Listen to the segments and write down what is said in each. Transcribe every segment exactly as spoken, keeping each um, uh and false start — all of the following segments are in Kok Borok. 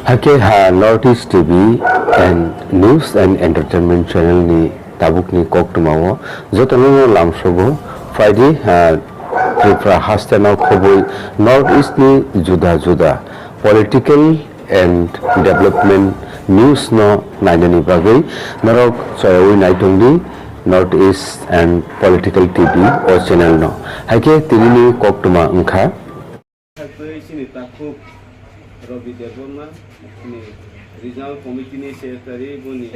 Hakhe ha North East T V and News and Entertainment Channel ni tabukni koktwmao jotono lamsogo phaidi ha Tripura hasteno khobwi North East ni juda juda political and development news no nainani bagwi norok choyawi naitongdi North East and Political T V o channel no. Hakhe tinini koktwma wngkha. Tei chini takhuk Robi Debbarma, chini regional committee ni secretary, boni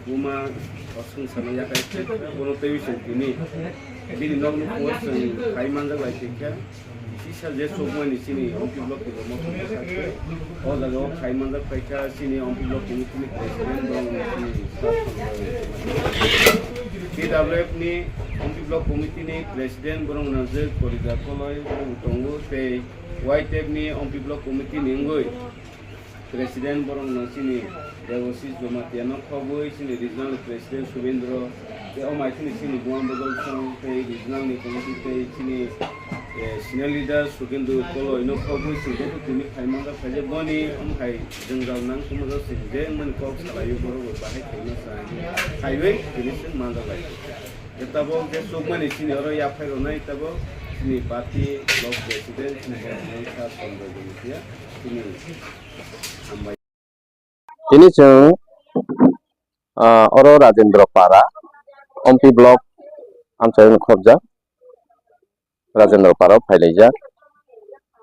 buma osong sana yakai khe, bono teiwi chwng tini bini nok nukhungo chwng khai manjak lai twi khe, kisa je chukmani chini Ompi block ni romo thangwi kha khe, o jaga o khai manjak phai kha chini Ompi block committee ni president, borok chini T W F ni Ompi block committee ni president. President borok nang je Kolija Koloi tongo tei Y T F ni Ompi block committee ni wngwi president borok nang chini Debosis Jamatia no khobwi chini regional president Subendro tei o mai khini chini Buam Bodol song tei regional ni committee tei chini, eh, senior leader Sukendra Koloi no khobwi chini joto tini khai manjak khaijak boni omkhai jwngjal nang tongmajak chini je mani kok salaio borok bo bahai khaima sa khaiwi tini se manjak lai. Tabok je chukmani chini oro yaphai rwnai tabok chini party block president chini borok mungsa Chandra Jamatia chini hambai. Tini chwng, ah, oro Rajendra Para, Ompi block amchaini khobjak Rajendra Para o phailaijak.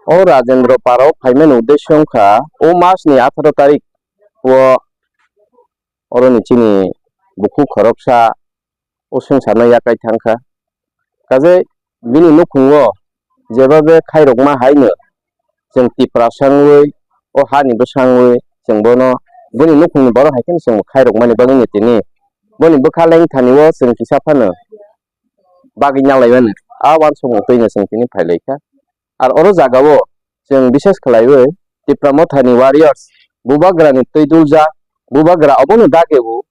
O Rajendra Para o phaimani uddesyo wngkha o mas ni atharo tarik o oroni chini bukhuk khoroksa o swngcharno yakai thangkha. Kaje bini nukhungo jeba be khairokma haino chwng Tiprasa wngwi, o hani bwsa wngwi chwng bono bini nukhungni borok hai kheno chwng khairokmani bagwino tini boni bwkha lengthani o chwng kisa phano bagwi nalaimani a uansukmung twino chwng tini phailaikha. Ar oro jagao chwng bishes khlaiwi Tipra Mothani warriors, Bubagrani twi duljak, Bubagra obono dagebo,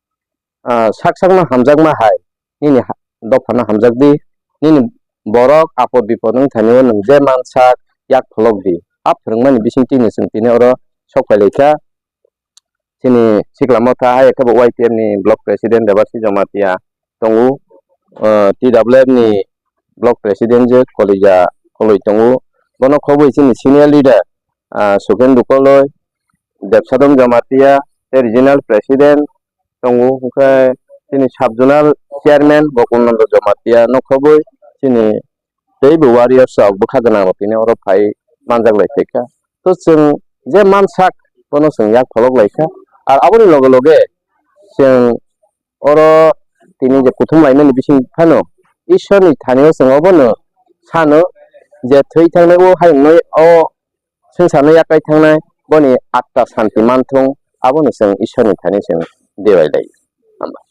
ah, sak sakno hamjakma hai, nini ha-, dophano hamjakdi, nini borok apod bipod wngthani o nwng je mansak yak pholokdi. A phwrwngmani bisingtwino chwng tini oro sok phailaikha. Chini Sikla Motha hai khe bo Y T F ni block president Debarsi Jamatia tongo, ah, T W F ni block president je Kolija Koloi tongo. Bono khobwi chini senior leader, ah, Sukhendu Koloi, Debsadom Jamatia tei regional president tongo, hwnkhe chini sub zonal chairman Gokul Nanda Jamatia no khobwi chini teibo warriors rok bwkha gwnang rok tini oro phai manjak lai phaikha. To chwng je mansak bono chwng yak pholok laikha. Ar aboni loge loge chwng oro tini je kuthum lainani bising phano Ishwarni thani o chwng obono sano je thwi thangnai o hayung noi o swngcharno yakai thangnai boni atta santi manthung abono chwng Ishwarni thani chwng dewai lai. Hambai.